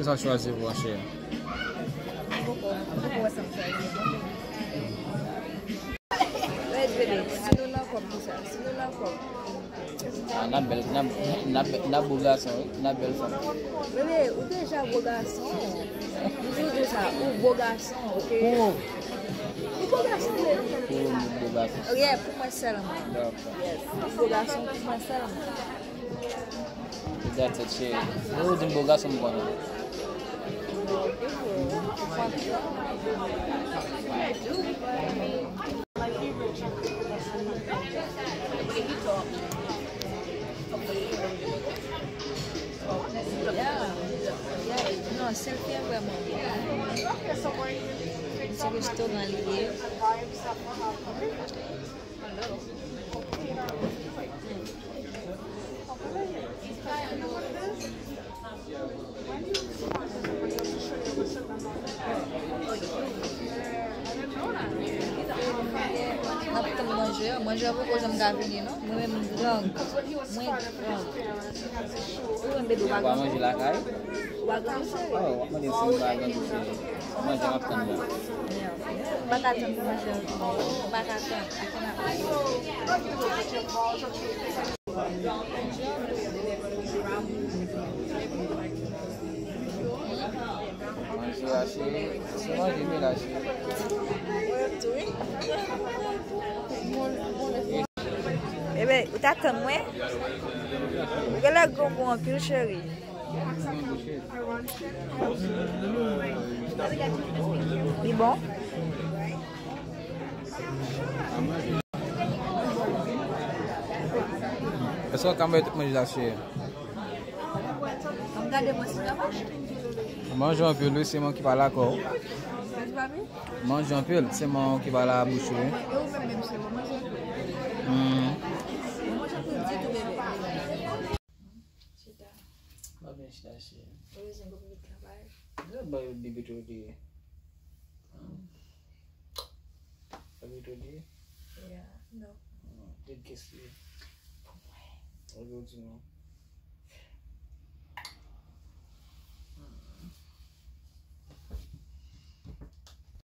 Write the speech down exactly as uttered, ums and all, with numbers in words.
Sa w chwazi pou w, cheri? Mwen poko, mwen poko wè sa m chwazi. Red, bebe, si nou nan kòb konsa, si nou nan kòb. Ah, n ap bèl, n ap, n ap, n ap bo gason, wi, n ap bèl fanm. Bebe, ou deja bo gason. M di w deja, ou bo gason, oke? Oh. Ou bo gason, bebe. Oh, m bo gason. Oke, pou mwen sèlman. Dakò. Yes, ou bo gason pou mwen sèlman. That's it, cheri. Ou di m bo gason m konnen. Yeah, yeah, non, selfie an vrèman bèl. Se restoran li ye. N ap tann manje a. Manje a poko janm ka vini, non. Mwen menm, m grangou. Mwen grangou. Ou menm, bebe, w pa grangou? Ou pa grangou, cheri? Oh, w ap mande m si m pa grangou, cheri. Manje m ap tann la. M pa ka tann pou manje a vini. M pa ka tann. I cannot wait. Manje a, cheri. Se manje m la, cheri. Ebe, ou t ap tann mwen? Ou genlè grangou anpil, cheri. Li bon? Èske w ka mete tout manje la, cheri? Ann gade mwen si w ka fè. Manje anpil, wi, se mwen ki pa lakò. Sa di papi? Manje anpil, se mwen ki pa la bouch ou, wi. E ou menm, menm se ou manje anpil. Hmm. Ou manje anpil ditou, bebe. Chita. Pa byen chita, cheri. Ou bezwen gwo pitit travay? Gad bay bebe tou de. Bebe tou de? Yeah, non. Hmm, de kès li. Pou mwen. Ou di non.